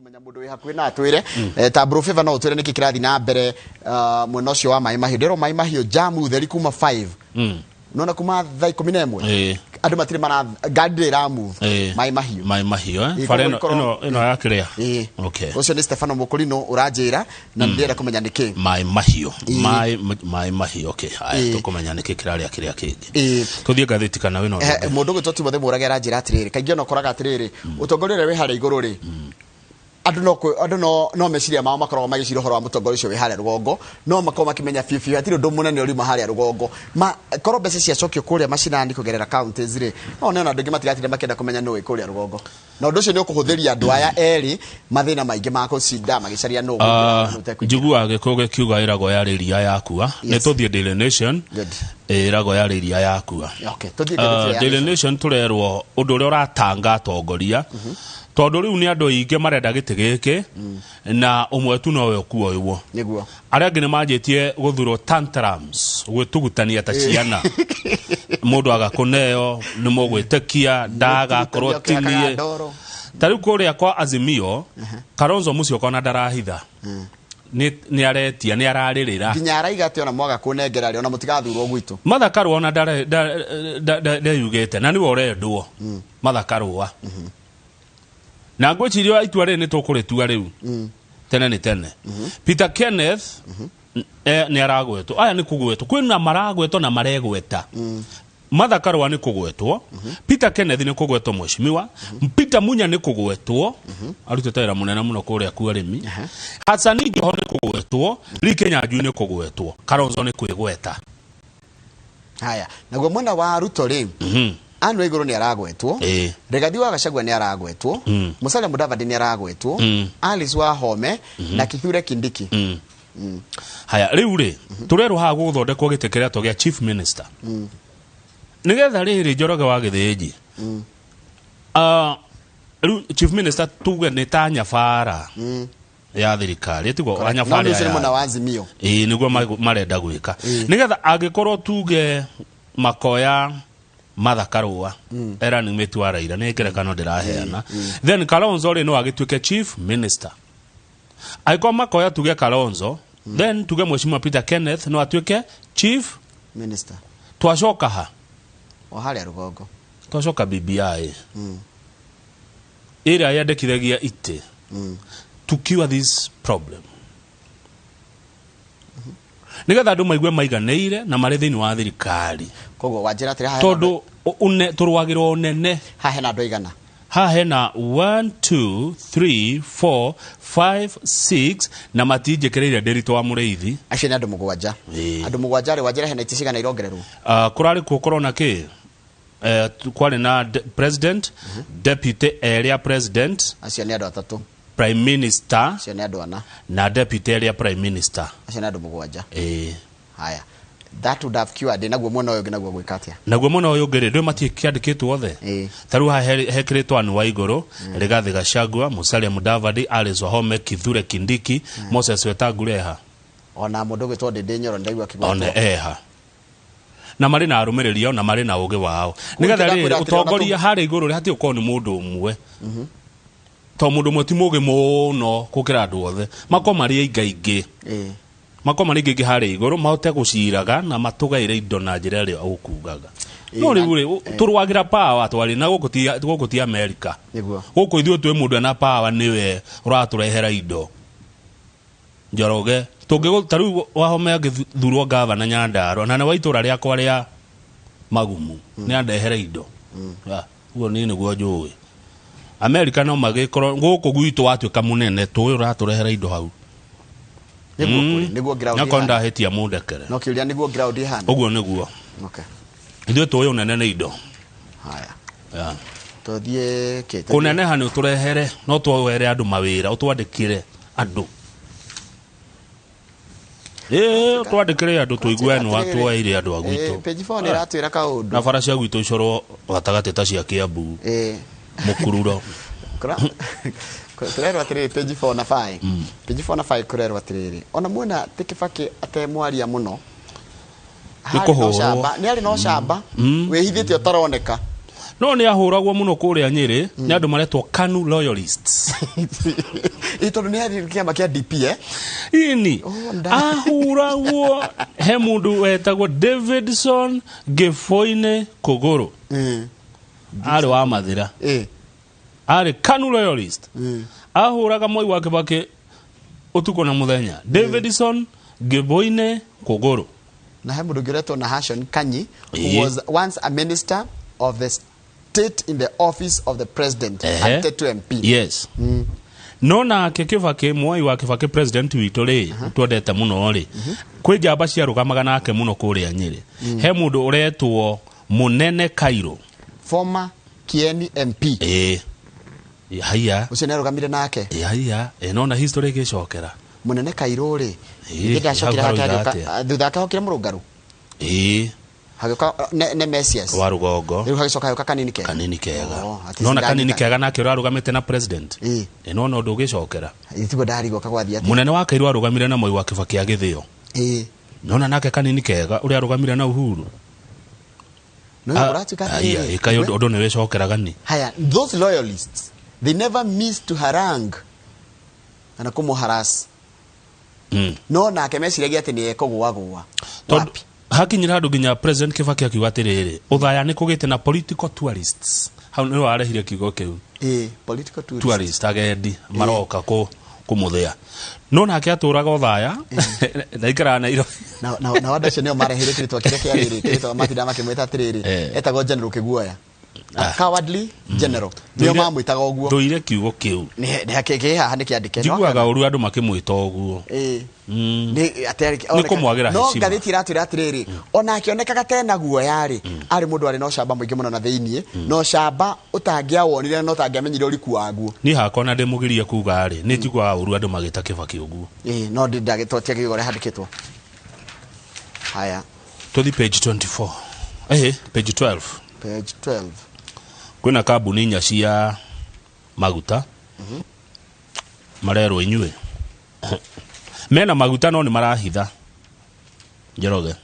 Kũmenya mũndũ wĩ hakuhĩ na atwĩre. Ta Bro Favor, no ũtwĩre nĩkĩ kĩrathiĩ na mbere mwena ũcio wa Maĩ Mahiũ? Ndĩrwo Maĩ Mahiũ jamu theri kuma 5. Nona kuma thaa 11 andũ matirĩ mara ngari ndĩrĩ ĩra move. Maĩ Mahiũ. Maĩ Mahiũ, eh? Ĩĩ, Bara ĩno koguo ĩno ya kĩrĩa. Ĩĩ. Okay. Ũcio nĩ Stefano Mũkũrinũ ũranjĩra na nĩ ndĩrenda kũmenya nĩkĩ. Maĩ Mahiũ. Ĩĩ. Maĩ Mahiũ, okay. Haya, tũkũmenya nĩkĩ kĩrarĩa kĩrĩa kĩngĩ. Tũthiĩ ngathĩti kana wĩna ũndũ ũngĩ? Mũndũ ũgwĩtwo Timothy Mũrage aranjĩra atĩrĩrĩ, kaingĩ ona ũkoraga atĩrĩrĩ, ũtongoria ũrĩa wĩ harĩa igũrũ rĩ, andũ no andũ no meciria mao makoragwo magĩcira ũhoro wa mũtongoria ũcio wĩ harĩa rũgongo, no makorwo makĩmenya biũ biũ hatirĩ ũndũ mũnene ũriuma harĩa rũgongo. Ma korwo mbeca ciacokio kũrĩa macinani kũgerera counties rĩ, no nĩ ona andũ aingĩ matigatinda makĩenda kũmenya nũ wĩ kũrĩa rũgongo, na ũndũ ũcio nĩ ũkũhũthĩria andũ aya erĩ mathĩna maingĩ ma gũcinda magĩcaria nũ ũkũingĩra na nũ ũtekũingĩra. Njiguaga gĩkũyũ gĩkiuga ĩragwo yarĩ ria yakua. Nĩ tũthiĩ Daily Nation. Good. Ĩragwo yarĩ ria yakua. Okay, tũthiĩ ngathĩti ya Daily Nation. Nation tũrerwo ũndũ ũrĩa ũratanga atongoria, tondũ rĩu nĩ andũ aingĩ marenda gĩtĩ gĩkĩ na ũmwe tu nowe ũkuoywo. Arĩa angĩ nĩ manjĩtie gũthurwo tantrums, gwĩtugutania ta ciana, mũndũ aga kũneo nĩ mũgwĩtĩkia ndagakorwo Gwĩtugutania ũkĩhakaga tinie ndoro. Ta rĩu kũrĩa kwa Azimio, Kalonzo Musyoka ona ndarahitha, nĩ aretia, nĩ ararĩrĩra. Nginya araiga atĩ ona mwaga kũnengera rĩ, ona mũtigathurwo gwitũ. Martha Karũa ona ndeyugĩte na nĩwe ũrendwo Martha Karũa, na ngwĩciria itua rĩrĩ nĩ tũkũrĩtua rĩu tene nĩ tene. Peter Kenneth nĩ aragwetwo, aya nĩ kũgwetwo, kwĩna maragwetwo na maregweta. Martha Karũa nĩ kũgwetwo, Peter Kenneth nĩ kũgwetwo, mheshimiwa Peter Munya nĩ kũgwetwo, arutĩte wĩra mũnene mũno kũrĩa kwa arĩmi. Hasani Joho nĩ kũgwetwo, Lee Kinyanjui nĩ kũgwetwo, Kalonzo nĩ kwĩgweta. Haya, naguo mwena wa Ruto rĩ, Anne Waigũrũ nĩ aragwetwo, Rigathi wa Gachagua nĩ aragwetwo, Musalia Mudavadi nĩ aragwetwo, Alice Wahome na Kithure Kindiki. Haya, rĩu rĩ, tũrerwo haha gũgũthondekwo gĩtĩ kĩrĩa gĩa chief minister, nĩgetha rĩrĩ Njoroge wa Gĩthĩnji. Ah, rĩu chief minister tuge nĩ ta nyabara ya thirikari, ĩtigwo No anyabara nĩ ũcio nĩ ya mwena wa Azimio. Ĩĩ, nĩguo marenda gwĩka, nĩgetha angĩkorwo tuge makoya Martha Karũa running mate wa Raila, nĩ ngerekano ndĩraheana, then Kalonzo rĩ no agĩtuĩke chief minister. Angĩkorwo makoya tuge Kalonzo, then tuge mheshimiwa Peter Kenneth no atuĩke chief minister. Twacoka ha? O harĩa rũgongo. Twacoka BBI ĩrĩa yandĩkithagia itĩ to cure this problem, nĩgetha andũ maigue maiganĩire na marĩ thĩinĩ wa thirikari. Koguo wanjĩra atĩrĩ haha hena Tondũ tũrũagĩrwo ũnene. Haha hena andũ aigana? Haha hena 1 2 3 4 5 6 na matinjĩkĩrĩire Ndĩritũ wa Mũrĩithi. Acio nĩ andũ mũgwanja. Andũ mũgwanja rĩ, wanjĩra hena itĩ cigana irongererwo? Kũrarĩ kuo na kĩ, kwarĩ na president, deputy erĩ a president. Acio nĩ andũ atatũ. Prime minister. Acio nĩ andũ ana. Na deputy erĩ a prime minister. Acio nĩ andũ mũgwanja. Ĩĩ. Haya, that would have cured. Naguo mwena ũyũ ũngĩ naguo gwĩka atĩa? Naguo mwena ũyũ ũngĩ rĩ, ndũĩ matirĩ kĩandĩkĩtwo othe. Ta rĩu haha hekĩrĩtwo Anne Waigũrũ, Rigathĩ Gachagua, Musalia Mudavadi, Alice Wahome, Kithure Kindiki, Moses Wetangula eha? Ona mũndũ ũgwĩtwo Ndĩndĩ Nyoro ndaigua akĩgwetwo. One eha? Na marĩ na arũmĩrĩri ao na marĩ na ũgĩ wao, nĩgetha Kũngĩra rĩrĩ kwĩra atĩrĩ, ona ũtongoria harĩa igũrũ rĩ, hatirĩ gũkorwo nĩ mũndũ ũmwe, to mũndũ ũmwe ti mũgĩ mũno gũkĩra andũ othe, makorwo marĩ aingaingĩ. Makorwo marĩ aingĩ harĩa igũrũ, mahote gũciraga na matũgaĩre indo na njĩra ĩrĩa ũkugaga. No rĩu rĩ, tũrũagĩra power twarĩ na gũkũ ti Amerika. Gũkũ ithuĩ twĩ mũndũ ena power nĩwe ũratũrehera indo. Njoroge tũngĩ ta rĩu Wahome angĩthurwo gavana Nyandarua na nĩ wa itũra rĩakwa rĩa Magumu, nĩ andehere indo. Ah, ũguo niĩ nĩguo njũĩ. Amerika no magĩkorwo gũkũ gwitũ watuĩka mũnene tũĩ ũratũrehera indo hau. Nĩguo kũrĩ nĩguo ground Nakorwo ĩhana. ndahĩtia mũndekere. No kĩũria, nĩguo ground ĩhana? Ũguo nĩguo. Ithuĩ tũĩ ũnene nĩ indo. Haya. Yeah. Tũthiĩ kĩ? Kũneneha nĩ ũtũrehere, no twere andũ mawĩra, ũtwandĩkĩre andũ. Ĩĩ, twandĩkĩre andũ tũigue nĩ watwoeire andũ a gwitũ. Page 4 nĩ ĩratwĩra kaũndũ. Na bara cia gwitũ icorwo gatagatĩ ta cia Kiambu mũkururo. Tũrerwo atĩrĩrĩ, page 4 na 5, page 4 na 5, kũrerwo atĩrĩrĩ, ona muona ti Kibaki atemwaria mũno. Nĩ Harĩ na kũhũrwo. ũcamba, nĩ arĩ na ũcamba wĩhithĩte ũtaroneka. No nĩ ahũragwo mũno kũrĩa Nyĩrĩ nĩ andũ maretwo KANU loyalists. Ĩ tondũ nĩ arĩ kĩama kĩa DP eh? Ini ahũragwo he mũndũ wetagwo Davidson Gifoine Kũgũrũ. Arĩ wa Mathĩra. Arĩ KANU loyalist. Ahũraga Mwai wa Kibaki ũtukũ na mũthenya. Davidson Giboine Kũgũrũ. Na he mũndũ ũngĩ ũretwo Nahashon Kanyi, who was once a minister of the state in the office of the president and Tetu MP. Yes. No nake Kibaki, Mwai wa Kibaki president witũ rĩ, twendete mũno rĩ, kwĩ njamba ciarũgamaga nake mũno kũrĩa Nyĩrĩ. He mũndũ ũretwo Mũnene Kairũ, former Kieni MP. Haiya. Ũcio nĩ arũgamire nake. Haiya. Nona history ĩgĩcokera. Mũnene Kairũ rĩ, ndacokire hau hake haroiga agĩũka, atĩa? thutha wake hokire Mũrũngarũ. Hagĩũka ne Messias Wa rũgongo. Rĩu hagĩcoka hagĩũka Kanini Kega. Kanini Kega. Oh, atĩ Nona Kanini sindanyita. Kega nake ũrarũgamĩte na president. Nona ũndũ ũgĩcokera. Tiguo ndarigwo kagwathiĩ atĩa. Mũnene wa Kairũ arũgamire na Mwai wa Kibaki agĩthĩo. Nona nake Kanini Kega ũrĩa arũgamire na Uhuru. No ũratuĩka atĩrĩrĩ. Ĩka ũndũ nĩ wĩcokeraga ni. Haya, those loyalists, they never miss to harangue kana kũmũharass. No nake meciragia atĩ nĩ ekũgũagũa. Tondũ hakinyire handũ nginya president Kibaki akiuga atĩrĩrĩ, ũthaya nĩ kũgĩte na political tourists. Hau nĩho arehire kiugo kĩu. Political tourists. Tourist agendi maroka kũmũthĩa. No nake atũraga ũthaya ndaikaraga Nairobi. Na andũ acio nĩo marehire kĩrĩtwa kĩrĩa kĩa rĩrĩ, kĩrĩtwa matindaga makĩmwĩta atĩrĩrĩ, etagwo General Kĩguoya. A cowardly general. Nĩo mamwĩtaga ũguo. Ndũire kiugo kĩu. Nĩ haha nĩ kĩandĩke. Njiguaga ũru andũ makĩmwĩta ũguo. Nĩ atĩ Nĩ kũmwagĩra no heshima. ngathĩti ĩratwĩra atĩrĩrĩ, ona akĩonekaga tena guoya rĩ, arĩ mũndũ arĩ na ũcamba mũingĩ mũno na thĩiniĩ, na ũcamba ũtangĩawonire na ũtangĩamenyire ũriku waguo. Niĩ hakwa na ndĩmũgirie kuga rĩ, nĩ njiguaga ũru andũ magĩta Kibaki ũguo. No ndagĩtotia kiugo ũrĩa handĩkĩtwo. Haya. Tũthi page 24. Page 12. Page 12. Kwĩna kambuni inya cia maguta. Marerwo inyuĩ. Mena maguta no nĩ marahitha. Njoroge.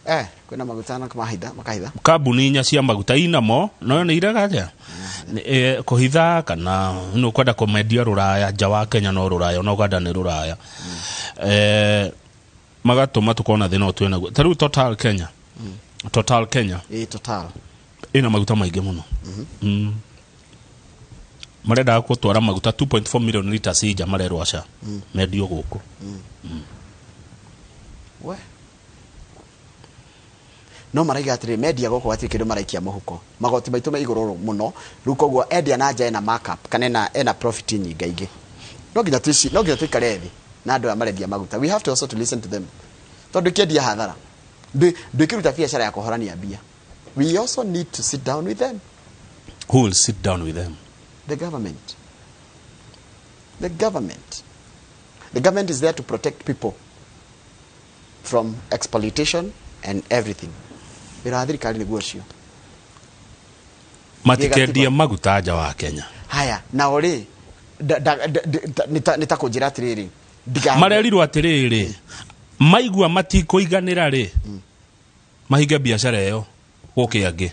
Kwĩna maguta na mahitha, makahitha. Kambuni inya cia maguta inamo, no nĩ irega atĩa? Kũhitha kana nĩ ũkwenda kũmendia rũraya, nja wa Kenya no rũraya, no Uganda nĩ rũraya. Magatũma tũkona thĩna ũyũ twĩnaguo. Ta rĩu Total Kenya. Total Kenya. Total. Ĩna maguta maingĩ mũno. Marendaga gũtwara maguta 2.4 million liters nja marerwo aca. Mendio gũkũ. We. No maraiga atĩrĩ, mendia gũkũ hatirĩ kĩndũ maraikia mũhuko. Magoti maitũ me igũrũ mũno. Rĩu koguo endia na nja ena markup kana ena profit nyingaingĩ. No nginya tũici, no nginya tũikare thĩ na andũ aya marendia maguta. We have to also to listen to them. Tondũ ndũkĩendia hathara. Ndũkĩruta biacara ya kũhorania mbia. We also need to sit down with them. Who will sit down with them? The government. The government. The government is there to protect people from exploitation and everything. Wĩra wa thirikari nĩguo ũcio. Matikendie maguta nja wa Kenya. Haya, nao rĩ, nĩ ta kũnjĩra atĩrĩrĩ, marerirwo atĩrĩrĩ, maigua matikũiganĩra rĩ, mahinge biacara ĩyo gũkĩ angĩ.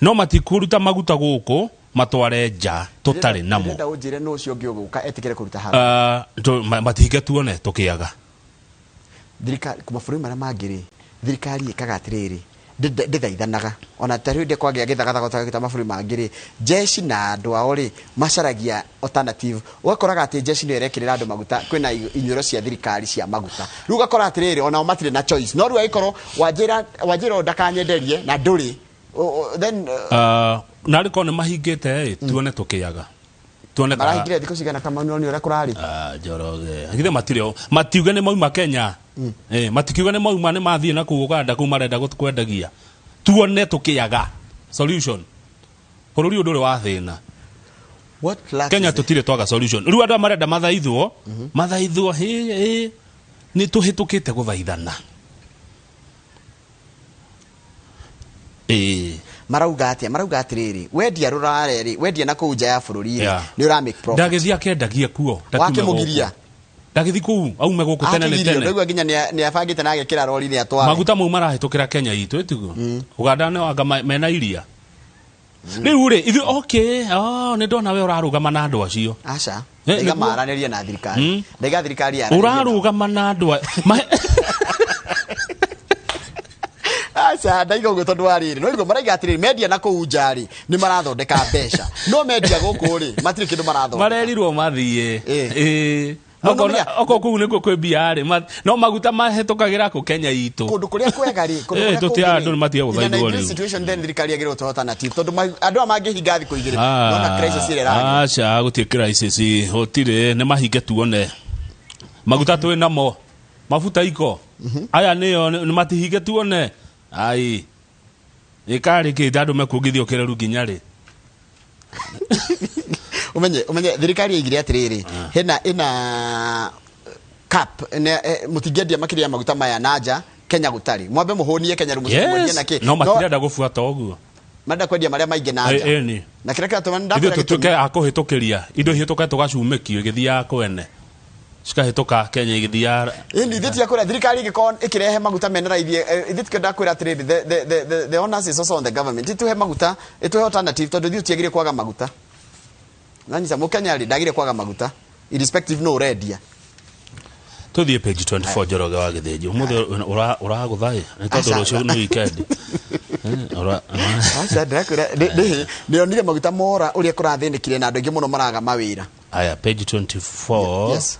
No matikũruta maguta gũkũ matware nja tũtarĩ namo. Ndĩrenda ũnjĩre nũ ũcio ũngĩ ũgũka etĩkĩre kũruta haha. Matinge tuone tũkĩaga. Thirikari mabũrũri marĩa mangĩ rĩ, thirikari ĩkaga atĩrĩrĩ, ndĩthaithanaga. Ona ta rĩu kwagĩa gĩthagathago ta gĩta mabũrũri mangĩ rĩ, jeshi na andũ ao rĩ, macaragia alternative. Ũgakoraga atĩ jeshi nĩyo ĩrekĩrĩra andũ maguta, kwĩna inyuĩro cia thirikari cia maguta. Rĩu ũgakora atĩrĩrĩ, onao matirĩ na choice. No rĩu angĩkorwo wanjĩra ũũ ndakanyenderie na ndũrĩ, then, na arĩ korwo nĩ mahingĩte ĩ, tuone tũkĩaga. Tuone kana marahingire thikũ cigana kama nĩ ũrĩa kũrarĩ? Njoroge. Githĩ matirĩ o, matiuge nĩ mauma Kenya. Matikiuga nĩ mauma, nĩ mathiĩ na kũu Uganda kũu marenda kwendagia. Tuone tũkĩaga. Solution. Bũrũri ũyũ ndũrĩ wa thĩna. What luck Kenya is it? tũtirĩ twaga solution. Rĩu andũ aya marenda mathaithwo, mathaithwo, hĩ, nĩ tũhĩtũkĩte gũthaithana. Marauga atĩa? Marauga atĩrĩrĩ, wendia rũraya rĩ, wendia na kũu nja ya bũrũri rĩ, nĩ ũra make profit. Ndagĩthiĩ akendagia kuo, ndakiuga Wakĩmũgiria? gũkũ. Ndagithi kuu aume guku tene nĩ tene. Ndaigua nginya nĩ abangĩte na agekĩra rori nĩ atware. Maguta mau marahĩtũkĩra Kenya itũ ĩtiguo. Uganda nĩ anga mena iria. Rĩu rĩ ithuĩ okay, oh nĩ ndona we ũrarũgama na andũ acio. Aca. Ndaiga maranĩrie na thirikari. Ndaiga thirikari ya. Ũrarũgama na andũ Aca ndaiga ũguo tondũ wa rĩrĩ no igua maraiga atĩrĩrĩ mendia na kũu nja rĩ nĩ marathondeka mbeca no mendia gũkũ rĩ matirĩ kĩndũ marathondeka. Marerirwo mathiĩ. Ĩĩ. Oko kũu nĩkuo kwĩ mbia rĩ no maguta mahĩtũkagĩra kũ Kenya itũ. Kũndũ kũrĩa kwega rĩ kũndũ kũrĩa kũngĩ andũ nĩ matige gũthaithwo rĩu. Situation then thirikari yagĩrĩirwo gũtũhe alternative tondũ andũ aya mangĩhinga thikũ igĩrĩ nona crisis ĩrĩa ĩragĩa. Aca gũtirĩ crisis gũtirĩ nĩ mahinge tuone. Maguta twĩ namo mabuta iko aya nĩo nĩ matihinge tuone. Ai ĩkarĩ kĩ andũ mekuongithio kĩreru nginya rĩ. Umenye thirikari yaigire atiriri hena ina cap mutingendia makiria maguta maya na nja Kenya gutari mwambe muhunie Kenya rumu mwendia na ki no matirenda gubuata uguo marenda kwendia maria maingi na nja na kira kiratũma ndakwĩra ithuĩ tutuke a kũhĩtũkĩria indo ihĩtũke tũgacumĩkio igĩthiaga kwene cikahĩtũka Kenya igĩthiaga ĩni ithuĩ tiakwĩra thirikari ĩngĩkorwo ĩkĩrehe maguta mena raithi ithuĩ tikenda kwĩra atĩrĩrĩ the onus is also on the government ituhe maguta ituhe alternative tondũ ithuĩ tiagĩrĩire kwaga maguta. Nanyita Mũkenya rĩ ndagire kwaga maguta irrespective no ũrendia. Tuthiĩ page 24 Njoroge wa Gĩthĩnji ũmũthĩ ũragũtha ĩ nĩ tondũ rũciũ nĩ weekend. Aca ndĩrakwĩra nĩonire maguta mora ũrĩa kũrathĩnĩkire na andũ aingĩ mũno maraga mawĩra. Aya page 24. Yes.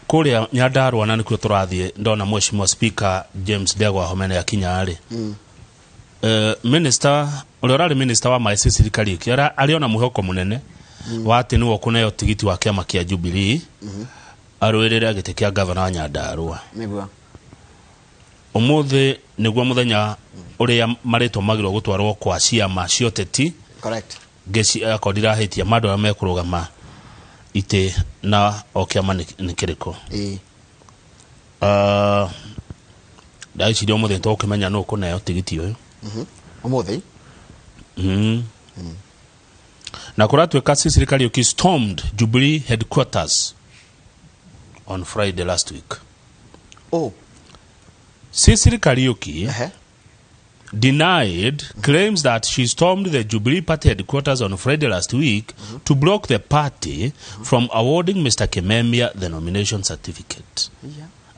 Kũrĩa Nyandarua na nĩkuo tũrathiĩ ndona Mheshimiwa Speaker James Ndegwa Wahome akinya rĩ. Minister ũrĩa ũrarĩ minister wa maĩ Cecily Kariuki arĩ ona mwĩhoko mũnene wa atĩ nĩwe ũkũneo tigiti wa kĩama kĩa Jubilee arũĩrĩre gĩtĩ kĩa gavana wa Nyandarua. Nĩguo. Ũmũthĩ nĩguo mũthenya ũrĩa marĩtwa magĩrĩirwo gũtwarwo kwa ciama cia ũteti. Correct. Ngeci akorwo ndirahĩtia ma andũ arĩa mekũrũgama itĩ na o kĩama nĩ kĩrĩkũ. Ndagĩciria ũmũthĩ nĩtũgũkĩmenya nũ ũkũneo tigiti ũyũ. Ũmũthĩ? Na kũratuĩka Cecily Kariuki stormed Jubilee headquarters on Friday last week. Oh. Cecily Kariuki denied claims that she stormed the Jubilee Party headquarters on Friday last week to block the party from awarding Mr. Kimemia the nomination certificate.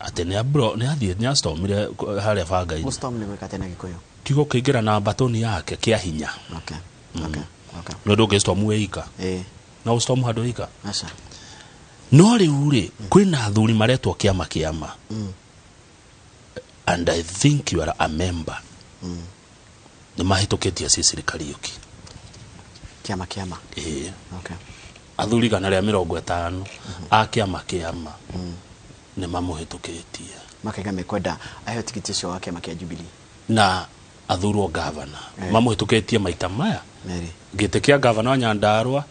Atĩ nĩ athiĩ nĩ astormire harĩa banga-inĩ. Gũstorm nĩ gwĩka atĩa na Gĩkũyũ? Kiugo kĩingĩra na batoni yake kĩa hinya. Okay. Okay. Okay. Nĩ ũndũ ũngĩstorm wĩ ika. No ũstorm handũ ika. Aca. No rĩu rĩ kwĩna athuri maretwo kĩama kĩama. And I think you are a member. Nĩ mahĩtũkĩtie Cecily Kariuki. Kĩama kĩama. Okay. Athuri 150 a kĩama kĩama nĩ mamũhĩtũkĩtie. Makaiga mekwenda aheo tigiti ũcio wa kĩama kĩa Jubilee. Na athurwo gavana. Mamũhĩtũkĩtie maita maya. Merĩ. Gĩtĩ kĩa gavana wa Nyandarua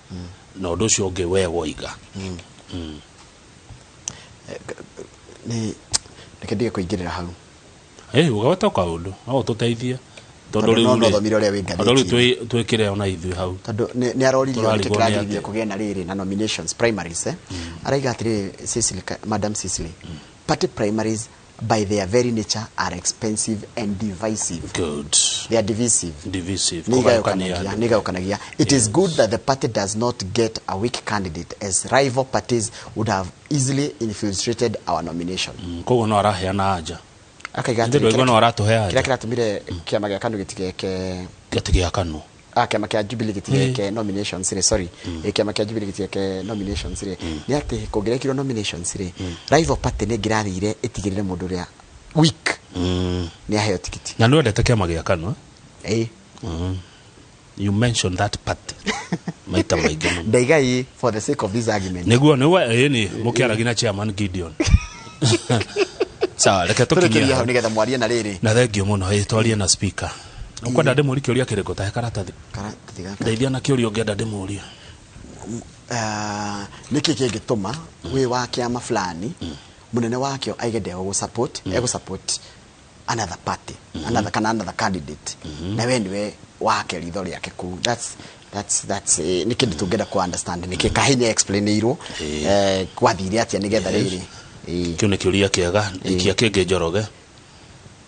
na ũndũ ũcio ũngĩ we woiga. Nĩ reke ndige kũingĩrĩra hau. Ũgaweta kaũndũ no ũtũteithie tondũ rĩu no thomire ũrĩa wĩ ngathĩti. Tondũ rĩu twĩkĩre ona ithuĩ hau. Tondũ nĩ aroririo nĩkĩ kĩragiririe kũgĩe na rĩrĩ na nominations primaries araiga atĩrĩrĩ Cecily, Madam Cecily, party primaries by their very nature are expensive and divisive. Good. They are divisive. Divisive. Nĩigayũkanagia. It is good that the party does not get a weak candidate as rival parties would have easily infiltrated our nomination. Koguo no araheana anja. Akaiga atĩrĩ no aratũhe anja. Kĩrĩa kĩratũmire kĩama gĩa KANU gĩtigeke gĩtĩ gĩa KANU. Kĩama kĩa Jubilee gĩtigeke nominations rĩ, sorry. Kĩama kĩa Jubilee gĩtigeke nominations rĩ. Nĩ atĩ kũngĩrekirwo nominations rĩ, rival party nĩ ĩngĩrathire ĩtigĩrĩre mũndũ ũrĩa weak nĩ aheo tikiti. Na nĩ wendete kĩama gĩa KANU? You mentioned that party. Maita maingĩ mũno. Ndaiga ĩ for the sake of this argument. Nĩguo nĩguo ĩni mũkĩaragia na chairman Gideon. Sawa, reke tũkinyie hau nĩgetha mwarie na rĩrĩ. Na thengio mũno twarie na speaker. Ũkwenda ndĩmũrie kĩũria kĩrĩkũ tahe karatathi? Karatathi gaka. Ndeithia na kĩũria ũngĩenda ndĩmũrie. Nĩkĩ kĩngĩtũma wĩ wa kĩama fulani mũnene wakĩo aige ndegũgũ-support, egũ-support another party, another kana another candidate. Na we nĩwe wake ritho rĩake kũu. That's That's nĩ kĩndũ tũngĩenda ku understand nĩkĩ kahinya explainirwo gwathire atĩa nĩgetha rĩrĩ. Kĩu nĩ kĩũria kĩega. Ikia kĩngĩ, Njoroge.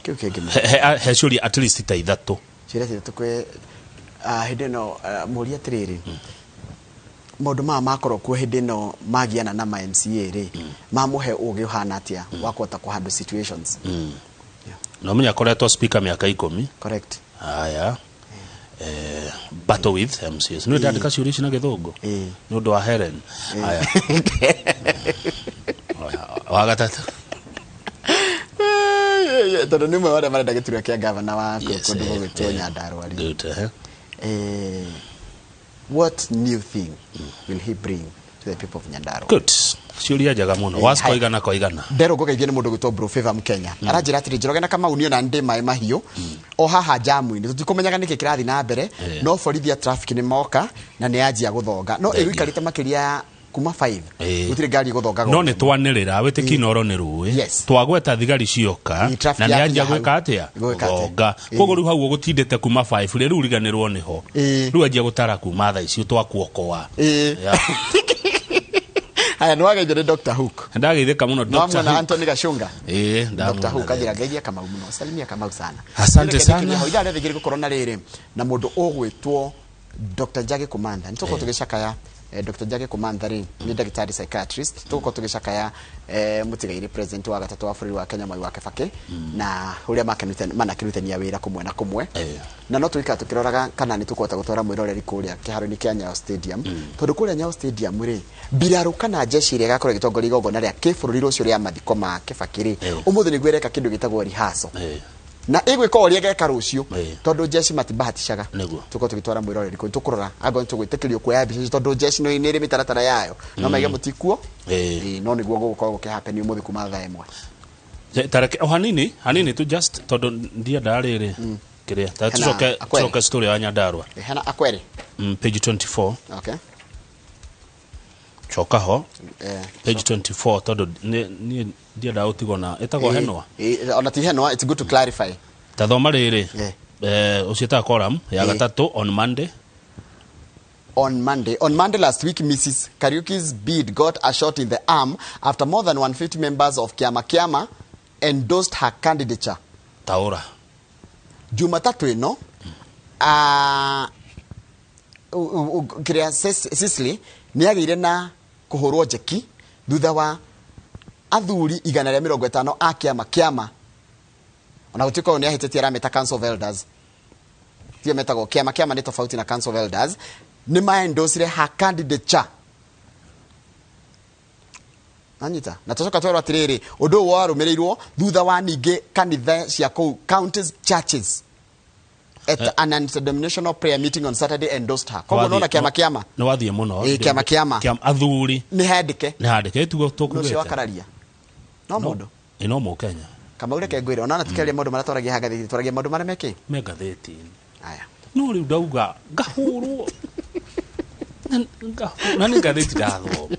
Kĩu kĩngĩ. He ciũria at least ta ithatũ. Ciũria ithatũ kwĩ hĩndĩ ĩno mũria atĩrĩrĩ, maũndũ maya makorwo kuo hĩndĩ ĩno magiana na ma MCA rĩ, mamũhe ũgĩ ũhana atĩa wa kũhota kũ handle situations? Na ũmenye akoretwo speaker mĩaka 10. Correct. Haya, battle with MCAs. Nĩ ndandĩka ciũria ici na Gĩthũngũ nĩ ũndũ wa Helen. Haya, wa gatatũ. Tondũ nĩ ũmwe wa arĩa marenda gĩturwa kĩa gavana wa kũndũ gũgwĩtwo Nyandarua rĩ. Good. What new thing will he bring to the people of Nyandarua? Good, ciũria njega mũno. Wasco igana kwa igana. Nderwo ngũgeithio nĩ mũndũ gwĩtwo Bro Favor Mkenya. Aranjĩra atĩrĩ, Njoroge na Kamau, niĩ ona ndĩ maĩ mahiũ o haha jamu-inĩ, tũtikũmenyaga nĩkĩ kĩrathiĩ na mbere, no borithi a traffic nĩ moka na nĩ yanjia gũthonga, no ĩgũikarĩte makĩria ya kuma 5, gũtirĩ ngari ĩgũthongaga. No nĩ twanĩrĩra wĩtĩki noro nĩ rũĩ. Twagweta thigari cioka. Traffic Na nĩ yakinya anjia hau. Gwĩka atĩa? Gwĩka atĩa? Gũthonga. Koguo rĩu hau ũgũtindĩte kuma 5 rĩ, rĩu riganĩrwo nĩho. Rĩu anjia gũtara kuma thaa icio twakuokoa. Yeah. Haya, nĩ wageithio nĩ Dr. Hook. Ndageithĩka mũno, Dr. Nĩwamwona Hook. Anthony Gachunga. Ĩĩ. Dr. Ndamwona. Hook anjĩra ngeithia Kamau mũno, salimia Kamau sana. Asante Reke sana. ndĩkĩrie hau. Ithaa rĩothe igĩrĩ gũkorwo na rĩrĩ na mũndũ ũgwĩtwo Dr. Njagi Kumantha. Nĩ tũgũkorwo tũgĩcakaya Dr. Njagi Kumantha rĩ nĩ ndagĩtarĩ psychiatrist. Tũgũkorwo tũgĩcakaya mũtigairĩ president wa gatatũ wa bũrũri wa Kenya, Mwai wa Kibaki, na ũrĩa manakĩrutithania wĩra kũmwe na kũmwe, na no tũikara tũkĩroraga kana nĩ tũkũhota gũtwara mwĩroreri kũrĩa kĩharo-inĩ kĩa Nyayo Stadium, tondũ kũrĩa Nyayo Stadium rĩ, mbirarũ kana jeshi ĩrĩa ĩgakorwo ĩgĩtongoria igongona rĩa kĩbũrũri rũciũ rĩa mathiko ma Kibaki rĩ, ũmũthĩ nĩguo ĩreka kĩndũ gĩtagwo rehearsal, na ĩgwĩka ũrĩa ĩgeka rũciũ, tondũ jeshi matibahatishaga. Tũkorwo tũgĩtwara mwĩroreri kũu, tũkũrora angorwo nĩ tũgwĩtĩkĩrio kuoya mbica icio, tondũ jeshi nĩ ĩrĩ mĩtaratara yayo, no maige mũtikuo. No nĩguo gũgũkorwo gũkĩhappen ũmũthĩ kuma thaa 1. Tareke o hanini hanini tu, just tondũ ndiendaga rĩrĩ kĩrĩa ta Hena tucoke Akwere. tucoke story ya Nyandarua. Hena Akwere. Page 24. Okay. Coka ho. Page 24, tondũ niĩ ndiendaga gũtigwo na ĩtagwo henwa. Ona ti henwa, it's good to clarify. Ta thoma rĩrĩ, ũciĩtaga column ya gatatũ, on Monday. On Monday. On Monday last week, Mrs. Kariuki's bid got a shot in the arm after more than 150 members of Kiama Kiama endorsed her candidature. Taũra. Jumatatu ĩno, kĩrĩa Cecily nĩ agĩire na kũhũrwo njeki thutha wa athuri 150 a Kiama Kiama, ona gũtuĩka ũyũ nĩ ahĩtĩtie, arameta Council of Elders, tio metagwo Kiama Kiama, nĩ tofauti na Council of Elders, nĩ maendorsire her candidature. Anyita na tũcoka twerwo atĩrĩrĩ, ũndũ ũyũ warũmĩrĩirwo thutha wa ningĩ kanitha cia kũu counties churches at an interdenominational prayer meeting on Saturday endorsed her. Koguo nona Kiama Kiama Nĩ wathiĩ mũno. Ĩ, Kiama Kiama. Athuri. Nĩ handĩke. Nĩ handĩke tugo no ũcio tũkugĩte. Wakararia no mũndũ. Ĩ, no mũkenya. Kamau, reke ngwĩre, ona tũkĩaria maũndũ marĩa twaragia haha ngathĩti, twaragia maũndũ marĩa mekĩ me ngathĩti-inĩ. Aya. No rĩu ndauga ngahũrwo na nĩ ngathĩti ndathoma.